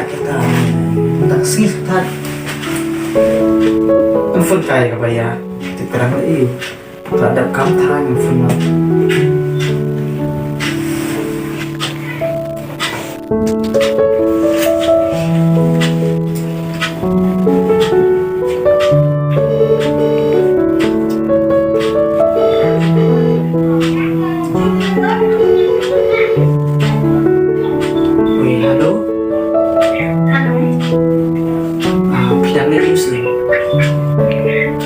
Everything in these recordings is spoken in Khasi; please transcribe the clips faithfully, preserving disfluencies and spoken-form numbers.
Kata, tak sngewthuh. Em phone kai ka ba ïa. Te ka dang la ïoh. Ka dap kam tha em phone. Oi, hello. Hello. Ah, phi dang leh aïu seh?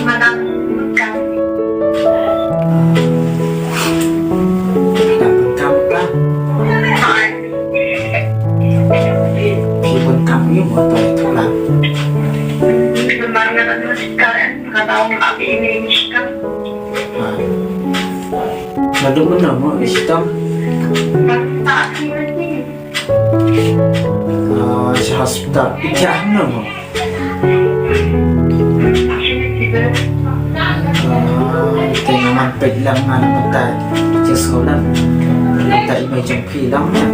Nga dang kam. Ah, phi dang kam ka? Phi bun kam ïa mo to ïa to la. Namar nga dang hospital, nga dang ap ine ine shitom. Ha. Nga dang mo ine shitom. Basta ine ine. Ah, sha hospital. Ïa mo. Ah, te nga man peit lang nga na mynta. Just hold on. Mynta i mei jong phi lang na.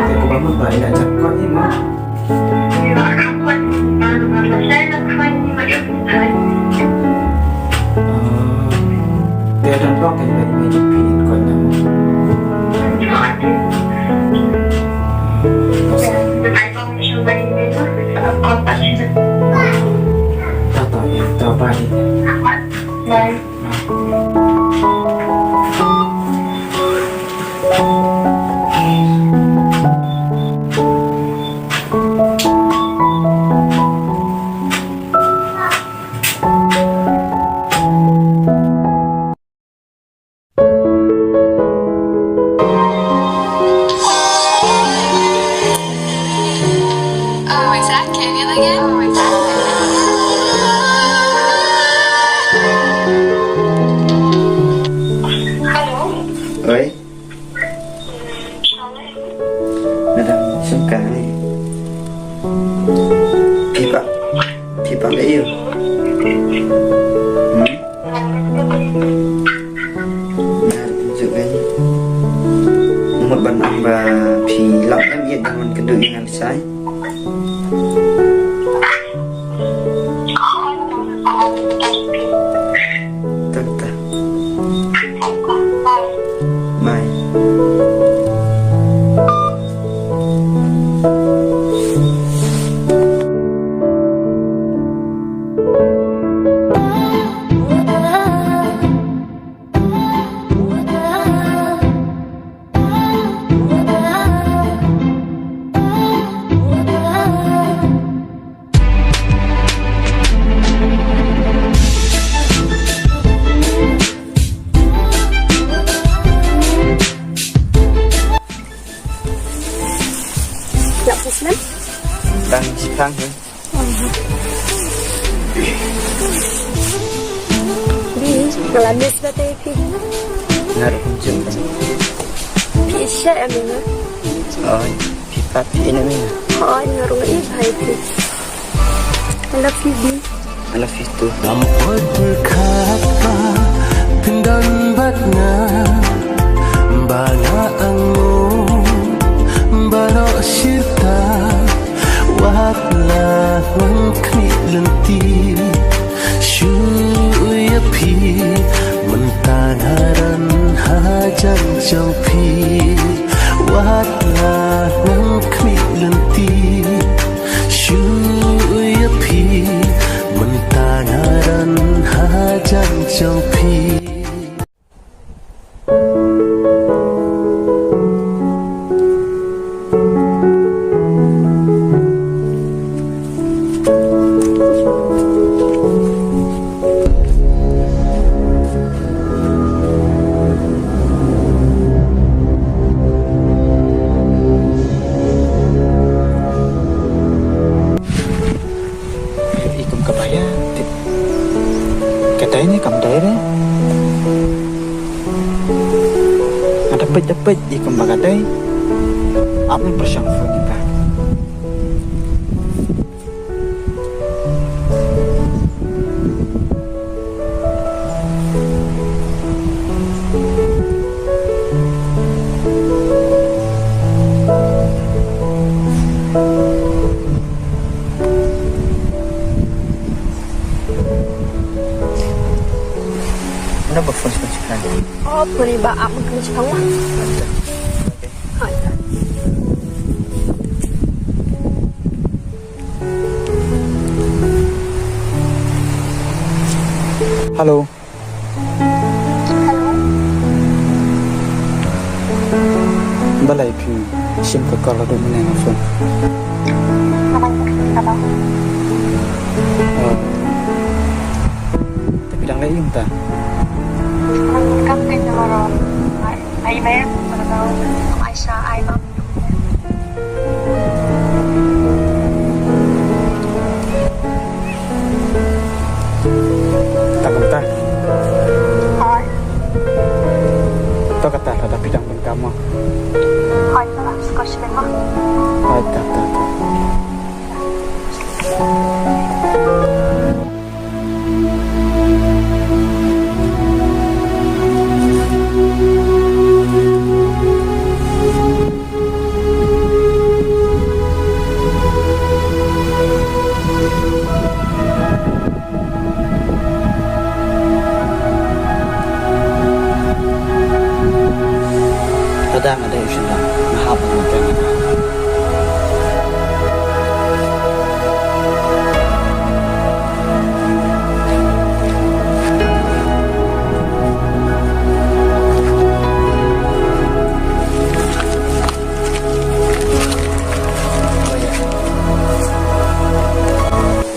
Te ko ba mut ba ïa jam ko ni mo. Ah, te don bok kan ba i mei jong phi in ko na mo. Ta ta ïa ta ba ni. Bye. Oh, is that Canyon again? Hello. Oi. Nga dang shim kane. Phi pat, phi pat leh aïu? Hmm? Nga ju wen. Nga mut ban ong ba phi lap em ïa dang wan kynduh ïa nga lashai. Tata. Bye. Yak snem? Dang shipang, eh. Bi, nga la miss ba te phi. Nga ruh kumjuh. Phi sha em ina? Oi, phi pat phi ina ina? Oi, nga ruh nga i bha ïa phi. I love you, Bi. I love you too. Ngam poi pyrkhat ba phin don bad nga, ba nga angnud baroh shi rta. Wat la ngan khmih lynti shu ïa phi, mynta nga don hajan jong phi. Wat la ngan khmih lynti shu ïa phi, mynta nga don hajan jong phi. I kum ka ba ïa tip. Ka dei ne kam dei re. Nga da peit da peit i kum ba ka dei. Ap ne pyrshang phone ita. Mani ba ap mani chipang ma. Hai. Hello. Hello. Balei phi shim ka call haduh mynne na phone? Hello. Oh. Te phi dang leh ïa ita? Kam te na ro. Ai, ai, me, na ro. Aisha, ai, mam. Ta kumta. Hooid. To kata lada phi dang pyndonkam mo. Hooid, to la, ko shu mo. Hooid, ta, ta, ta. Lada nga dei u shynrang, nga hap ban kren ïa ka.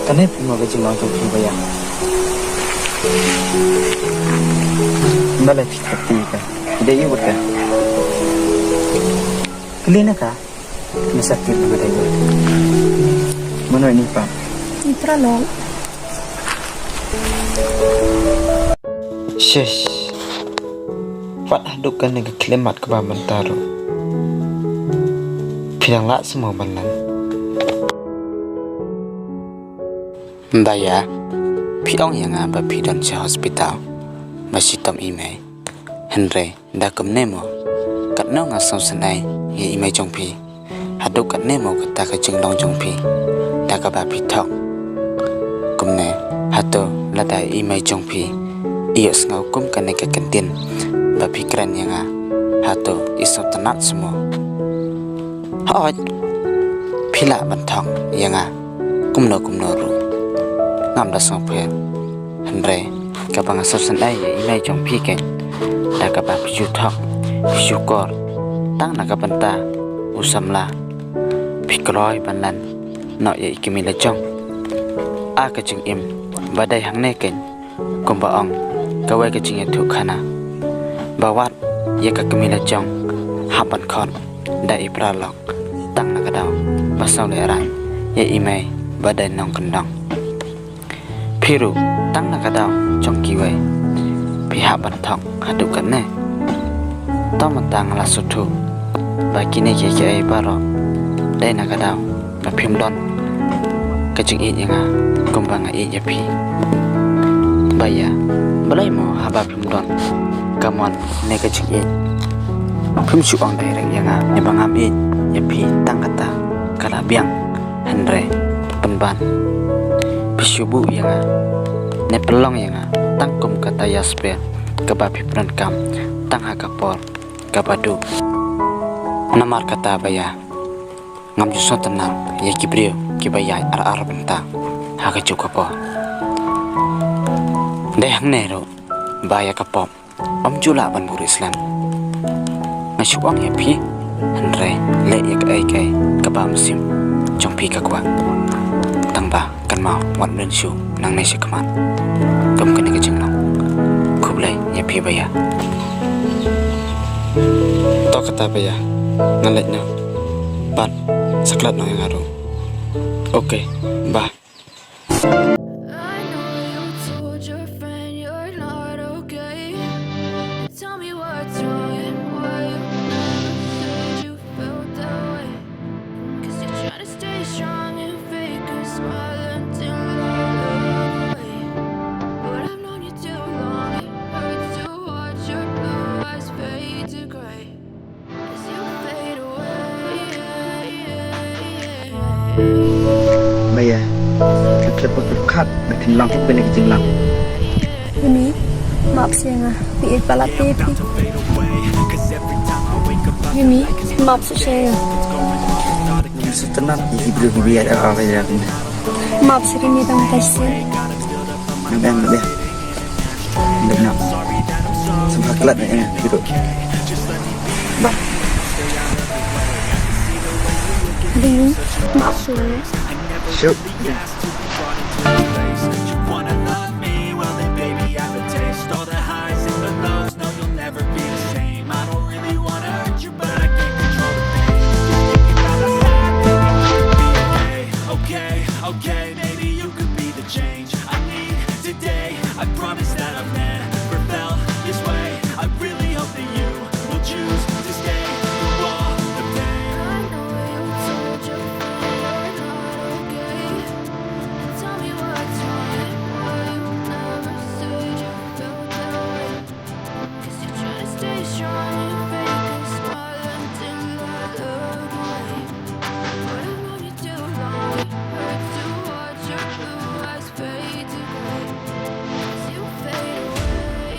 Kane phi mo ka jinglong jong phi Baiya. Balei phi thep ïa ka? Phi dei ïa wut ka? Kylli na ka. Nasa tip na ka dei wut. Mano ini pa? Itra long. Shish. Wat haduh kane ka khyllipmat kaba mynta ruh phi dang lah sngewbha ban len. Baiya, phi ong ïa nga ba phi don sha hospital ba shitom i mei. Hynrei da kumne mo, katno nga sngewsynei ïa i mei jong phi. Haduh katne mo kata ka jinglong jong phi da kaba phi thok kumne? Hato lada i mei jong phi i ïohsngew kum kane ka kyntien ba phi kren ïa nga, hato i sngewtynnat seh mo? Hooid, phi lah ban thok ïa nga kumno kumno ruh, ngam da sngewpher. Hynrei kaba nga sngewsynei ïa i mei jong phi keiñ da kaba phi shu thok, phi shu kor tang na ka bynta u samla. Phi kloi ban len noh ïa i kmie la jong. A ka jingim ba dei hangne keiñ, kumba ong kawei ka jingïathuhkhana, ba wat ïa ka kmie la jong hap ban khot da i paralok tang na ka daw ba sngewlehraiñ ïa i mei ba dei nongkyndong. Phi ruh tang na ka daw jong kiwei phi hap ban thok haduh katne. To mynta nga la sngewthuh ba kine kiei kiei baroh dei na ka daw ba phim don ka jingïeit ïa nga kumba nga ïeit ïa phi. Baiya, balei mo haba phim don ka mon ne ka jingïeit phim shu ong direct ïa nga ne ba ngam ïeit ïa phi? Tang kata ka la biang. Hynrei pynban phi shu buh ïa nga ne pynlong ïa nga tang kum kata ïasper kaba phi pyndonkam tang ha ka por kaba duk. Namar kata Baiya, ngam ju sngewtynnat ïa ki briew kiba ïaid ar ar bynta ha kajuh ka por. Dei hangne ruh ba ïa ka pop ym ju lah ban buhrieh slem. Nga shu ong ïa phi, hynrei leh ïa kaei kaei kaba mynsiem jong phi ka kwah. Tang ba kynmaw wat ym don shuh nangne sha khmat kum kane ka jinglong. Khublei ïa phi Baiya. To kata Baiya, ngan leit noh. Bad sa klet noh ïa nga ruh. Okay, bye. I know you told your friend you're not okay. Tell me what's wrong and why you never said you felt that way. 'Cause you're trying to stay strong and fake a smile until I look away. But I've known you too long, it hurts to watch your blue eyes fade to gray. Baiya, ka khlem pat pyrkhat ba kin long hok bene ka jinglang. Uni, Map sha nga. Phi ïeit palat te phi. Yumi, map sha nga. Sa tnat ïa ki briew kiba ïaid ar ar ïa. Map sha ki, mi tang ka shisien. Nang em nang em. Nang em. Sngewbha klet nang em. Gitu. Bah. Ding, map sha nga. Sure. You wanna love me? Well then, baby, I have a taste. All the highs and the lows, no, you'll never be the same. I don't really wanna hurt you, but I can't control the pain. Just thinking about outside, thinking you could be okay. Okay, okay, maybe you could be the change I need today. I promise that I've never felt this way. I really hope that you will choose to stay through all the pain. I know you told your friend you're not okay. Tell me what's wrong, why you never said you felt that way. Guess you're trying to stay strong and fake a smile until I look away. But I've known you too long, it hurts to watch your blue eyes fade to gray. As you fade away.